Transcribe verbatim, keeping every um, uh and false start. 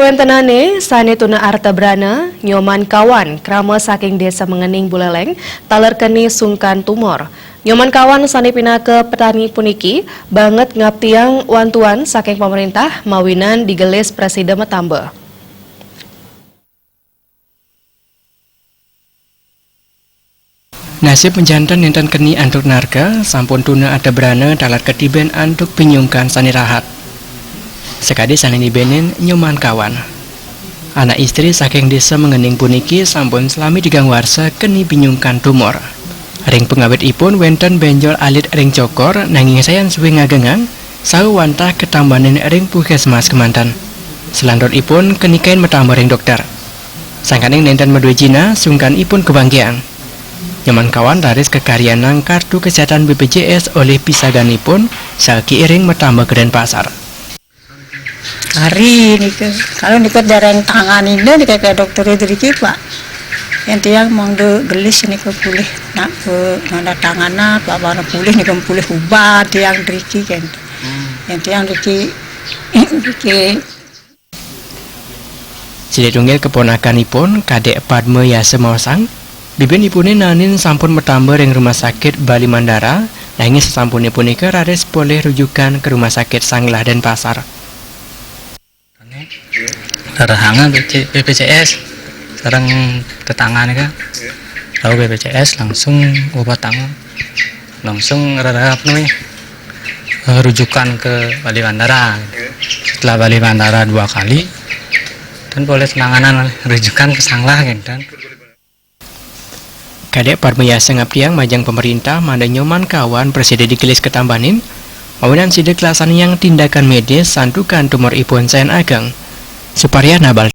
Wentenane sane tuna arta brana, Nyoman Kawan, krama saking Desa Mengening Buleleng, taler keni sungkan tumor. Nyoman Kawan sane pinaka petani puniki banget ngaptiang wantuan saking pemerintah mawinan digelis presida matamba. Nasib janten nenten keni antuk narka, sampun tuna arta brana taler ketiben antuk pinyungkan sane rahat. Sakadi sane nibenin Nyoman Kawan. Anak istri saking Desa Mengening puniki sampun salami tigang warsa keni pinyungkan tumor. Ring pangawitipun wenten benjol alit ring cokor, nanging sayan suwe ngagengang, saha wantah katambanin ring puskesmas kemanten. Salanturnipun keni kain matamba ring dokter. Sangkaning nenten madue jinah, sungkanipun kabanggiang. Nyoman Kawan raris kakaryanang kartu kesehatan B P J S olih pisaganipun, saha kiiring matamba ka Denpasar. Kari nika, kalau nika dereng tanganina nika ke dokter driki, Pak. Yang tiang mangda gelis nika pulih, nak ke nanda tanganan, Pak, mana pulih nika pulih ubat tiang driki kan. Yang tiang driki, driki. Sida tunggil keponakanipun, Kadek Padma Yasa maosang, bibinipune naenin sampun matamba ring Rumah Sakit Bali Mandara, nanging sasampune punika raris polih rujukan ka Rumah Sakit Sanglah Denpasar. Rerehanga B P J S sareng tetangane ka. Rauh B P J S langsung obat tangan. Langsung rereh apa namanya? Eh, rujukan ke Bali Bandara. Setelah Bali Bandara dua kali, dan boleh penanganan rujukan ke Sanglah gitu kan. Kadek Padma Yasa ngaptiang majeng pemerintah mangda Nyoman Kawan prasida digelis katambanin, mawinan sida kalaksana tindakan medis santukan tumoripun sayan ageng. Supariah Nabal.